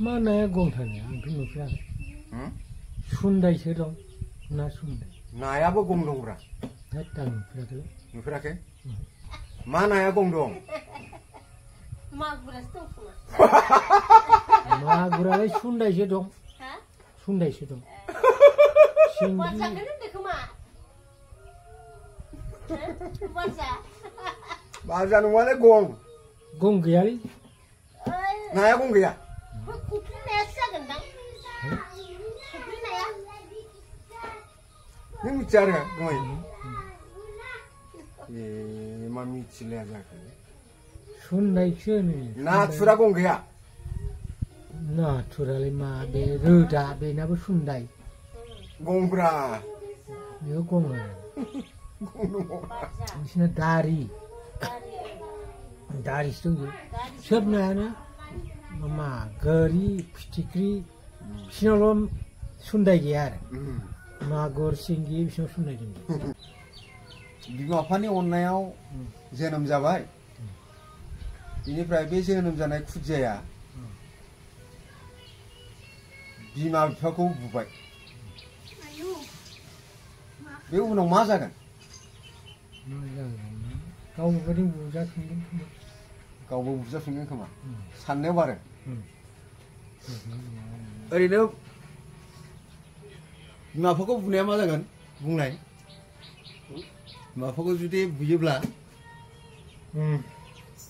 मा नाया गं थानाया आंथ' नुफेराखै सुन्दायसो दं ना सुन्दाय नायाबो गं दंब्रा होद आं नुफेराखैलै नुफेराखै मा नाया गं दं मागुरासो दं खोमा मागुरालाय सुन्दायसो दं सुन्दायसो दं बारजाखौनो होनदों खोमा बारजा बारजा नङालै गं गं गैयालै नाया गं गैया फुख्रि नायासो जागोनदां फुख्रि नाया नों मिथिया आरो गङै ए मा मिथिलाया जाखो सुन्दायसो होनो नाथुरा गं गैया नाथुरालाय मा बे रोदा बेनाबो सुन्दाय गंब्रा बेयो गं आरो गं दङ बिसिना दारि दारिसो दंजोबो सोब नायानो मा गोरि फिथिख्रि बिसिनावल' सुन्दाय गैया आरो मागुर सिंगि बिसिनाव सुन्दाय दं बिमा बिफानि अननायाव जोनोम जाबाय बेनिफ्राय बे जोनोम जानाय खुदियाया बिमा बिफाखौ बुबाय बे उनाव मा जागोन गावबो बायदि बुजाफिनगोन खोमा गावबो बुजाफिनगोन खोमा साननायाव आरो ओरैनो बिमा बिफाखौ बुनाया मा जागोन बुंनाय बिमा बिफाखौ जुदि बुयोब्ला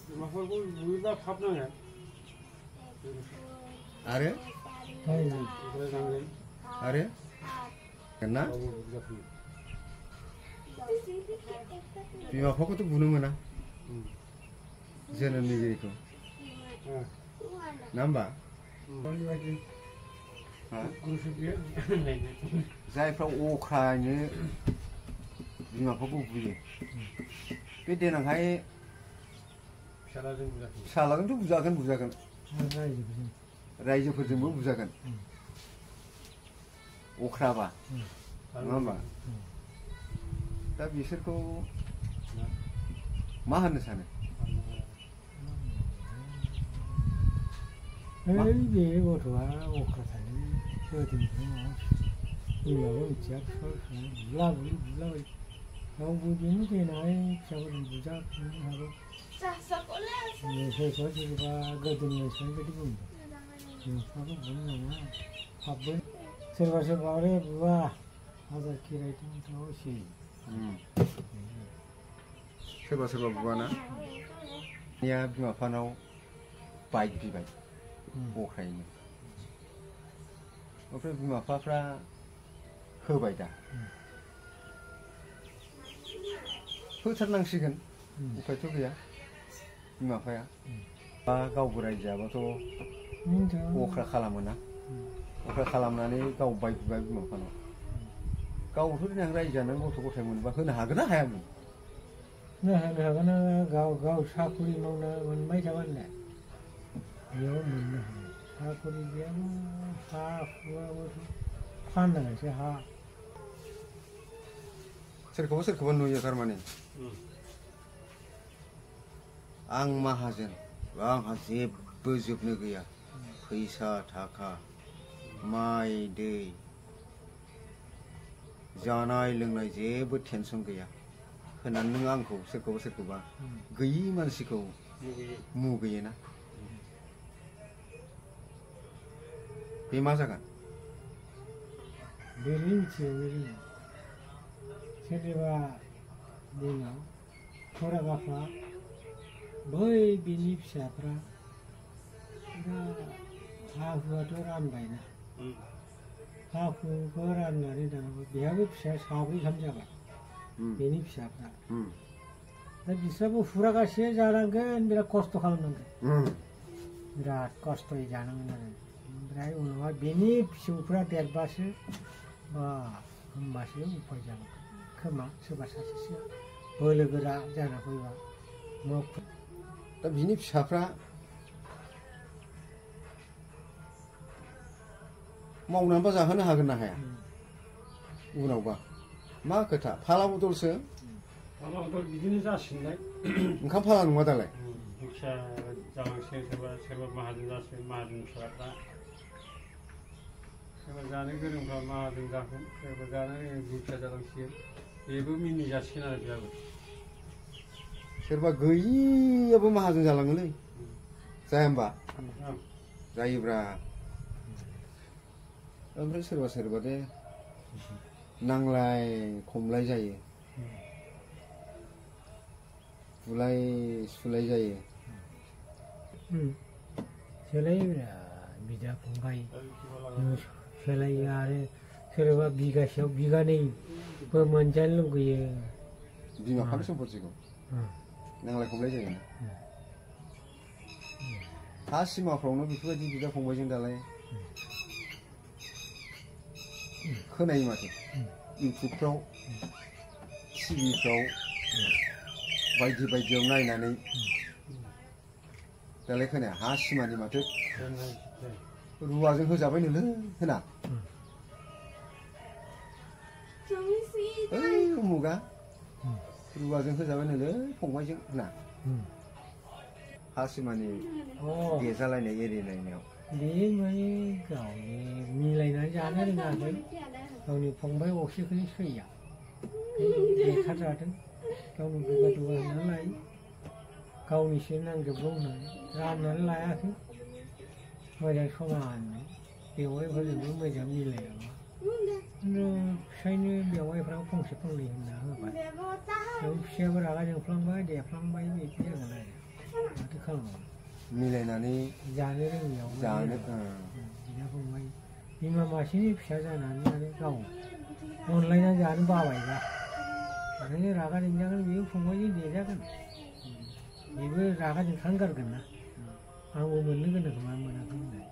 बिमाफोरखौ बुयोब्ला थाब नांगोन आरो आरो ना बिमा बिफाखौथ' बुनो मोना जोनोमनिगिरिखौ ना होमबा जायफ्रा अख्रायनो बिमा बिफाखौ बुयो बे देनांहाय फिसालाजोंथ' बुजागोन रायजोफोरजोंबो बुजागोन अख्राबा नङा होमबा दा बिसोरखौ मा होननो सानो बे गथ'आ अख्रा थायो गोदोनिफ्राय बिमाबो मिथिया बिफा बुलाबायो गावबो बेनो देनाय फिसाफोरजों बुजाफिननो हागौ सोरबा सोरबा गोदोनि मानसिफोर बायदि बुंदों बिफाखौ बुनो नाङा हाबबो सोरबा सोरबा आरो बुवा हाजार खेराइथों एसे सोरबा सोरबा बुवाना बिमा बिफानाव बाइक बिबाय अख्रायनो ओमफ्राय बिमा बिफाफ्रा होबाय दा होथारनांसिगोन उफायथ' गैया बिमा बिफाया बा गावबो रायजो जाबाथ' अख्रा खालामोना अख्रा खालामनानै गाव बाइक बिबाय बिमा बिफानाव गावथ' देनां रायजो जानानै गथ' गथाय मोनबा होनो हागोन ना हायामोन होनो हागोन गाव साखरि मावना मोनबाय थाबालाय बेयाव मोननो हायो साखरि गैयाबा हा हुआबोथ' फाननानैसो हा सोरखौबा नुयो थारमाने आं माहाजोन आंहा जेबो जोबनो गैया फैसा थाखा माइ दै जानाय लोंनाय जेबो टेनसन गैया होननानै नों आंखौ सोरखौबा गैयि मानसिखौ मुगैयोना बे मा जागोन बोरै मिथियो सोरनिबा दिनाव फरागाफ्रा बै बिनि फिसाफ्रा हा हुआथ' रानबायना हा हुखौ राननानै दानाबा बेहाबो फिसाया साब्रै गाहाम जाबाय बेनि फिसाफ्रा दा बिस्राबो फुरागासे जानांगोन बिराद खस्थ' खालामनांगोन बिराद खस्थ'यै जानांगोन आरो ओमफ्राय उनावहाय बेनि फिसौफ्रा देरबासो बा होमबासो उफाय जागोन खोमा सोरबा सासेसो बोलो गोरा जाना फैबा दा बिनि फिसाफ्रा मावनानैबा जाहोनो हागोन ना हाया उनावबा मा खोथा फाला बदलसो फाला बदल बिदिनो जासिगोनलाय ओंखाम फाला नङा दालाय फिसा जालांसिगोन सोरबा माहाजोन जासिगोन माहाजोन फिसाफ्रा सोरबा जानो गोरोंफ्रा माहाजोन जागोन सोरबा जानानै दुखिया जालांसिगोन बेबो मिनि जासिगोन आरो बेहाबो सोरबा गैयियाबो माहाजोन जालाङोलै जाया होमबा जायोब्रा ओमफ्राय सोरबा सोरबा दे नांलाय खमलाय जायो बुलाय सुलाय जायो सोलायोब्रा बिदा फंबाय सोलायो आरो सोरबा बिगासेयाव बिगानैबो मोनजानो लुगैयो बिमा बिफानि सम्पतिखौ नांलाय खमलाय जायो हा सिमाफ्रावनो बेफोरबायदि बिदा फंबायजों दालाय खोनायो माथो इउटुबफ्राव टिभिफ्राव बायदि बायदियाव नायनानै दालाय खोनाया हा सिमानि माथो रुवाजों होजाबाय नोलै होना ओइ उमुगा रुवाजों होजाबाय नोलै फंबायजों होना हा सिमानि गेजालायनाय एरिलायनायाव बे माने गावनि मिलायनानै जानो रोङाखै गावनि फंबाय असेखौनो सैया बेखार जादों गावनि दुगा दुगा होननानै लायो गावनिसो नांजोबगौ होननानै राननानै लायाखै मोजां समाननो बेवाइफोरजोंबो मोजां मिलायाबा फिसायनो बेवाइफ्रा फंसे फंनै होनना होबाय फिसायाबो रागा जोंफ्लांबाय देफ्लांबाय बिदि जागोन आरो माथो खालामबावनो मिलायनानै जानो रोङियाव जानो बिदा फंबाय बिमा मासेनि फिसा जानानै आरो गाव अनलायनानै जानो बाबायबा ओंखायनो रागा जोंजागोन बेयो फंबायजों देजागोन बेबो रागा जोंखांगारगोन ना आंबो मोननो गोनांखौ मा मोनाखै होननाय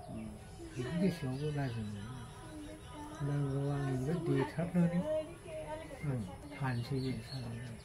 बिदि गोसोआवबो गाज्रि मोनो नांगौ आंनिबो देथाबनानै आं थानोसै बे साननानै